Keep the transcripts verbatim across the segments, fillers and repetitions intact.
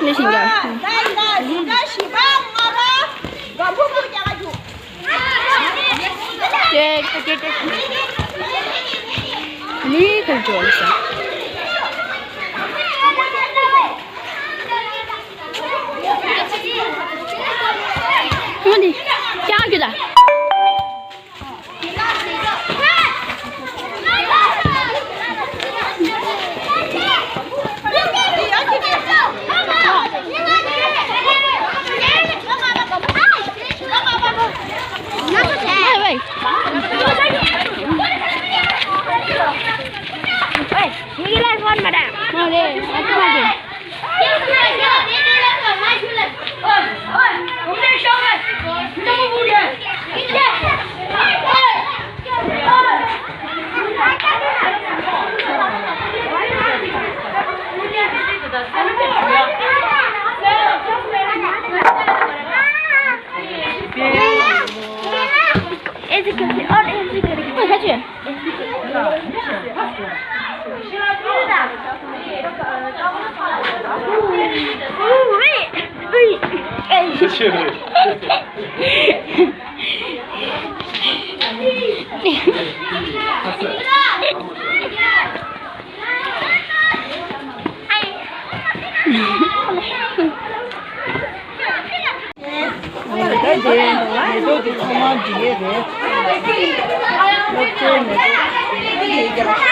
ནས་ཤིང་རྒྱ། ད་ཡིན་ན་ཟིན་ད་བཞི་པ་ལྔ་པ་ག་ཕུ་ཕུ་རྒྱག་ག་རྒྱུག་ཏེ་ཏེ་ཏེ་ཏེ། ནི་ཁ་ཅོ་ལ་ས། ཧུ་ནི་ཀྱང་གྱུ་ད། ད་དེ་མེ་ཏོག་དེ་ཚང་མ་འབྲི་ཡས་རེད། སློབ་གྲྭའི་མེ་ཏོག་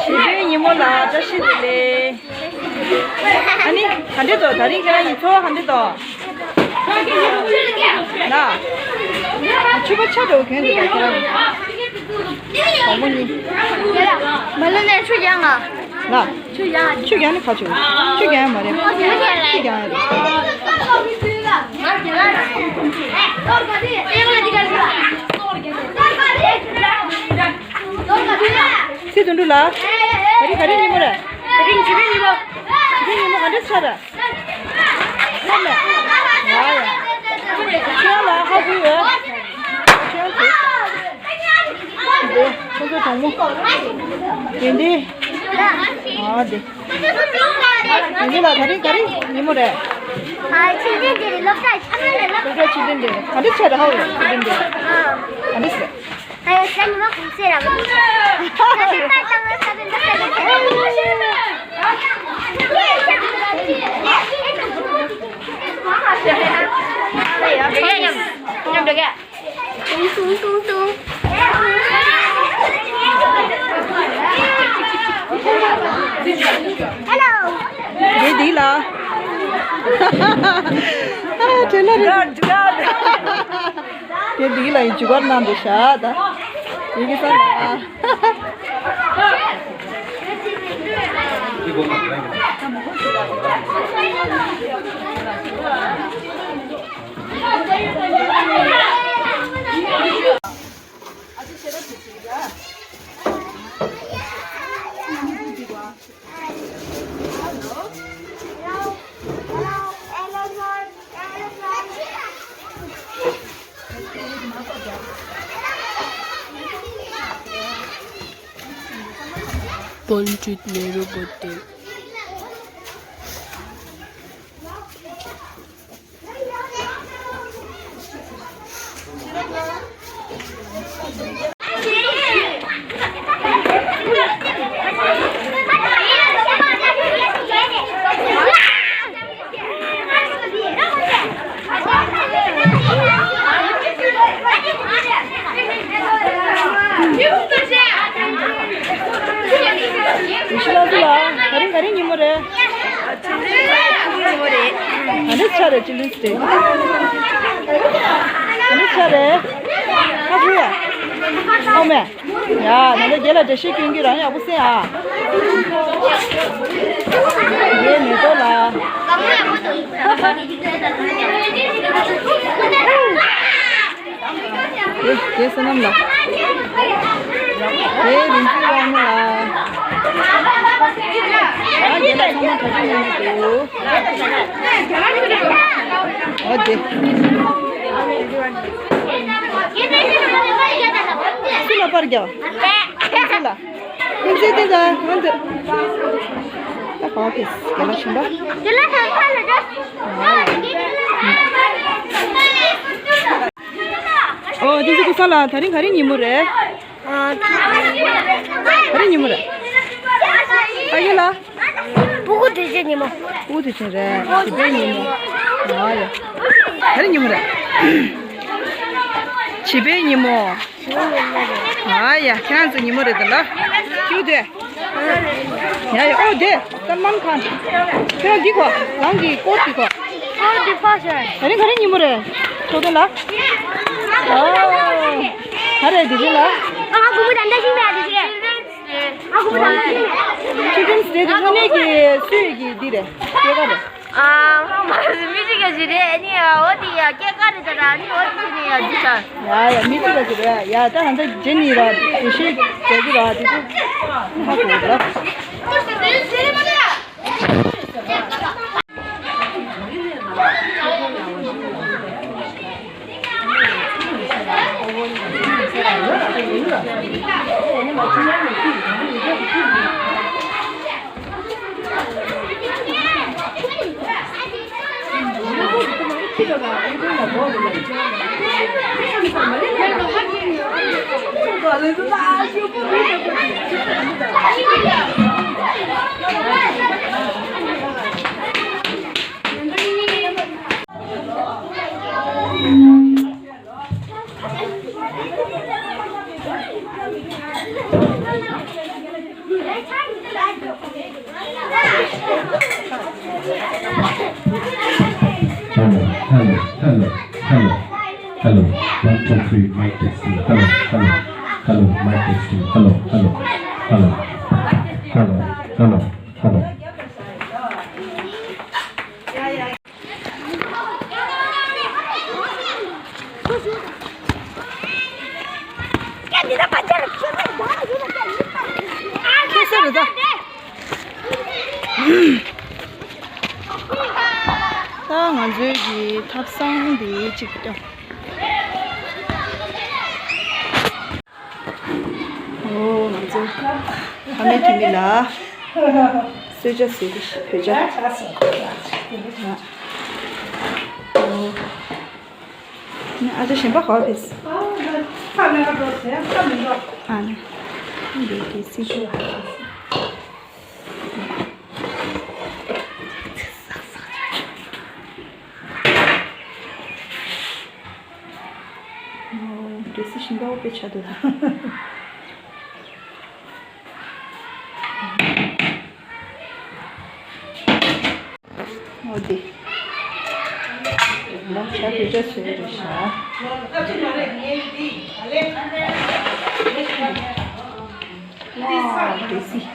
ཆེ་བའི་ཉིན་མོ་ལ་བཀྲ་ཤིས་བདེ་ལེགས། ཨ་ནི་ག་འདྲས་འདུག་ད་རིང་ཁྱེད་རང་གཉིས་འཚོ་བ་ག་འདྲས་འདུག་ལ། ཕྱུ་པ་ཆ་འདྲ་བོ་གྱོན་འདུག་ད་ཁྱེད་རང་གཉིས། བུ་མོ་གཉིས། མ་ལོ་ནས་ཆུ་རྒྱག་ང་། ལ། ཆུ་རྒྱག་ཆུ་རྒྱག་ནི་ཁ་ཆུ། ཆུ་རྒྱག་ཡ་མ་རེད། ཆུ་རྒྱག་ཡ་རེད། ཚེ་དོན་གྲུབ་ལགས། ག་རེ་ག་རེ་ཉིན་མོ་རེད། དེ་རིང་བྱིས་པའི་ཉིན་མོ། བྱིས་པའི་ཉིན་མོ་ག་འདྲ་ཆགས་རེད། ལྷམ་མེད། ཡ་ཡ། ཁྱེད་ལ་ཧ་གོ་ཡོད། ཁྱེད་ཚོ། འདི་ཁོང་ཚོའི་གྲོགས་མོ། དེ་འདི། ཨ་འདི། དེ་འདི་ལ་ག་རེ་ག་རེ་ཉིན་མོ་རེད། ཨ་ཆུ་ལྡན་འདི་རེད། སློབ་གྲྭ་ཆུ་ལྡན་འདི་རེད། ག་འདྲ་ཆགས་རེད། ཧ་གོ་ཡོད། ཆུ་ལྡན་འདི་རེད། ཨ་འདི་ཟེར། ཨ་ཡོ་ས་ཉི་མ་གུང་སེང་ར་མ་ས་ཉི་མ་ཏང་ས་ཏང་ས་ཏང་ས་ཏང་ས་ཉི་མ་ཡ་ཡ་མཉམ་མཉམ་འགྲོ་ག་ཏུང་ཏུང་ཏུང་ཏུང་། Hello། དེ་འདི་ལ། ཨ་དྲན་ན་རེད། དེ་འདི་ལ་ཡི་འཇུ་གར་གནང་འདུག་ཤག་ད། ཡི་གེ་ས་ལ། Pandit Nehru birthday. ཡེ་ཤེས་ལགས་སུ་ལ། ག་རེ་ག་རེ་ཉིན་མོ་རེད། ཆིལ་ཌེན་ཉིན་མོ་རེད། ག་འདྲ་ཆགས་རེད། ཆིལ་ཌེན་ཌེ། ག་འདྲ་ཆགས་རེད། ཧ་གོ་ཡ། ཨོ་མེ། ཡ་ང་ཚོ་རྒན་ལགས་འགྲེལ་བཤད་སྐྱོན་གྱི་རང་ཡག་པོ་གསན་ཨ། ངའི་མེ་ཏོག་ལ། དེ་དེ་བསོད་ནམས་ལགས། དེ་རིན་ཆེན་དབང་མོ་ལགས། ཨ་རྒན་ལགས་ཚང་མ་གྲ་སྒྲིག་གནང་གི་འདུག་ཨོ་དེ། སུ་ལ་པར་རྒྱག་སུ་ལ། ཁྱིམ་མཚེས་དེ་ད་ང་འདི། ད་ག་བ་ཕེབས་རྒན་ལགས་གཞན་པ། ཨོ་དེ་ཚོ་ཀུ་ས་ལ་དེ་རིང་ག་རེ་ཉིན་མོ་རེད། ག་རེ་ཉིན་མོ་རེད། ཨ་ཡེ་ལ། སྤུ་གུ་དུས་ཆེན་ཉིན་མོ། སྤུ་གུ་དུས་ཆེན་རེད། བྱིས་པའི་ཉིན་མོ། ཨ་ཡེ། ག་རེ་ཉིན་མོ་རེད། བྱིས་པའི་ཉིན་མོ། ཨ་ཡ་ཁྱེད་རང་ཚོ་ཉིན་མོ་རེད་ད་ལ། ཁྱེའུ་དེ། ཡ་ཡ་ཨོ་དེ་ད་མམ་ཁང་། ཁྱེད་རང་འདི་གོ་རང་གི་སྐོར་འདི་གོ་སྐོར་འདི་ཕ་ཤ། ད་རིང་ག་རེ་ཉིན་མོ་རེད། ཁྱོད་དེ་ལ། ཨོ། ག་རེ་འདི་རེད་ལ། ཨ་གུ་མུ་ད་འདྲ་ཞིག་མེད་འདི་ཞིག་རེད། ཨ་གུ་མུ་ད་འདྲ་ཞིག་མེད། ཁྱེད་རང་ཚོ་དེ་དངོས་གནས་ཀྱི་སུས་ཀྱི་འདི་རེད། སྐྱེས་སྐར་རེད། ཨ་མ་མ་མི་གཅིག་ག་ཞིག་རེད་ནི་འོ་དེ་ཡ་སྐྱེས་སྐར་རེད་ད་ར་ནི་འོ་དེ་ནི་ཡ་འདི་ཤ། ཡ་ཡ་མི་གཅིག་ག་ཞིག་རེད་ཡ་ད་ང་ཚོ་རྗེས་ནི་ར་དེ་ཤེས་རྒྱག་གི་ར་དེ་ཚོ་ཧ་གོ་ར། Hello, hello, hello, hello, hello. One, two, three, mic testing. Hello, hello, hello, mic testing. Hello, hello, hello, hello, hello, hello. ཁྱེད་ཚོ་རེད་ད། ད་ང་ཚོའི་གི་ཐབ་ཚང་འདི་གཅིག་སྟོན། ཨོ་ང་ཚོ་ཕ་མེས་ཐུ་མི་ལ་གསོལ་ཇ་བཟོས་ཏེ་བོད་ཇ། ཨོ། ཨ་ཅག་གཞན་པ་ག་པར་ཕེབས། ཨ་ནི། འདི་དེ་སྲིད་ཇུས། འོ། འདྲེ་སྲིད་ཤིང་པོ་དཔེ་ཆ་འདུག་འོ་དེ། ལམ་བྱ་དེ་འདྲ་བཟོས་རེད་ཤག་འོ། འདྲེ་སྲིད།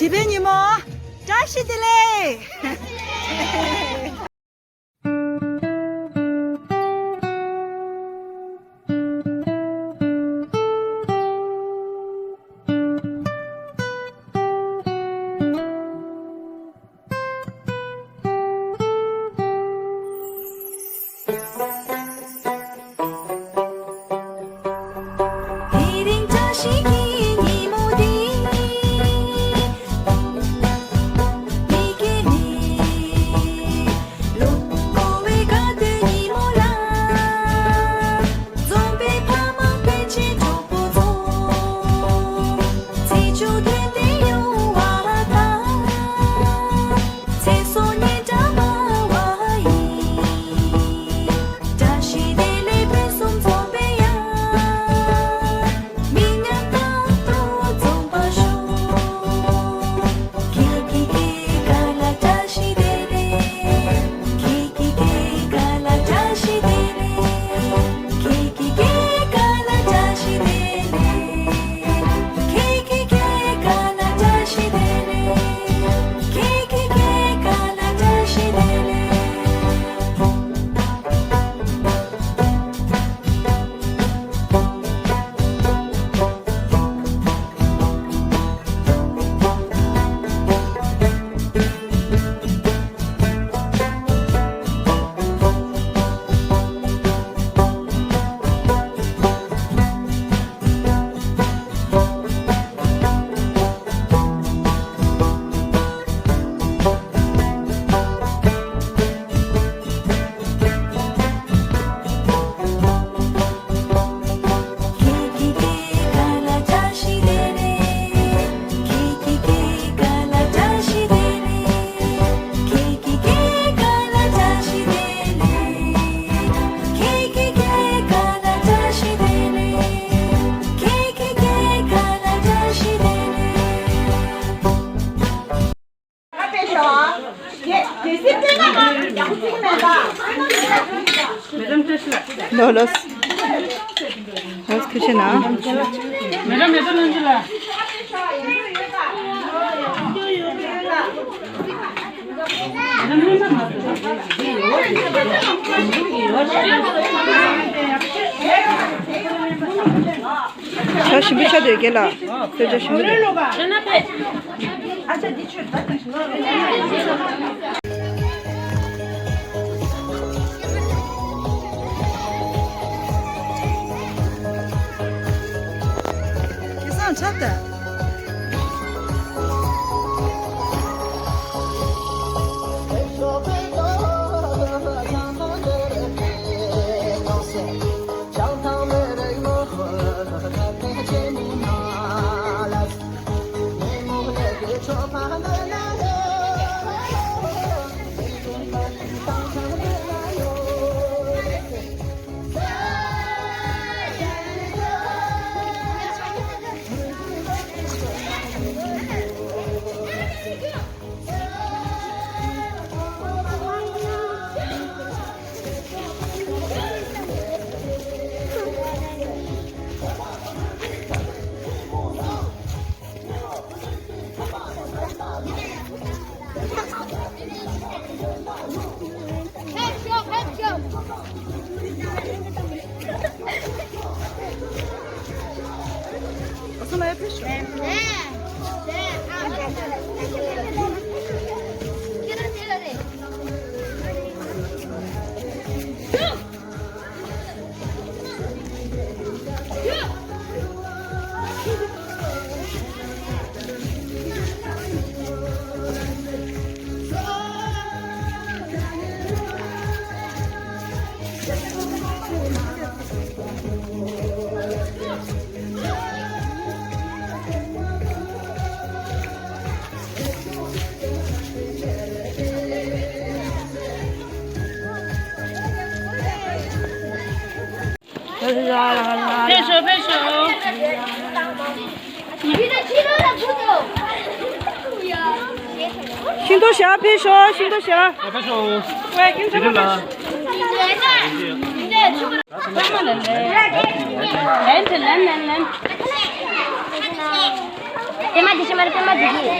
བྱིས་པའི་ཉིན་མོ། བཀྲ་ཤིས་བདེ་ལེགས། དེ་རིང་བཀྲ་ཤིས་ཀྱི་ཉིན་མོ་འདི། མི་སྐྱེ་མེད། ལོ་འཁོར་བའི་དགའ་སྟོན་ཉིན་མོ་ལ། འཛོམས་པའི་ཕ་མ་སྤུན་མཆེད་གྲོགས་པོ་ཚོ། ཚེས་བཅུ་དོན་ལྡན་ཡོང་བ་དང་། ཚེ་སྲོག་སྙིང་བྲལ་མ་བ་ཡིན། བཀྲ་ཤིས་བདེ་ལེགས་ཕུན་སུམ་ཚོགས་པའི་ཡང་། མི་ཉམས་རྟག་ཏུ་འཛོམས་པར་ཤོག། ཁྱེད་ཀྱི་སྐྱེས་སྐར་ལ་བཀྲ་ཤིས་བདེ་ལེགས། ཁྱེད་ཀྱི་སྐྱེས་སྐར་ལ་བཀྲ་ཤིས་བདེ་ལེགས། ཁྱེད་ཀྱི་སྐྱེས་སྐར་ལ་བཀྲ་ཤིས་བདེ་ལེགས། ཁྱེད་ཀྱི་སྐྱེས་སྐར་ལ་བཀྲ་ཤིས་བདེ་ལེགས། ཁྱེད་ཀྱི་སྐྱེས་སྐར་ལ་བཀྲ་ཤིས་བདེ་ལེགས། ལོ་ལོ། ལོ་ཁུ་ཤེ་ན། མེ་ར་མེ་ཏོ་ལོན་ཅི་ལ། ཆ་ཞིམ་པོ་ཆགས་འདུག་རྒན་ལགས། ལྟོས་ཆ་ཞིམ་པོ་འདུག། ཕེབས་ཤོག་ཕེབས་ཤོག་ཤིང་ཏོག་བཞག་ཕེབས་ཤོག་ཤིང་ཏོག་བཞག་ཕེབས་ཤོག་ཕེབས་ཤོག་ལན་ལན་ལན་ལན། པད་མ་འདི་ཤི་མ་རེད། པད་མ་འདི་ཤི།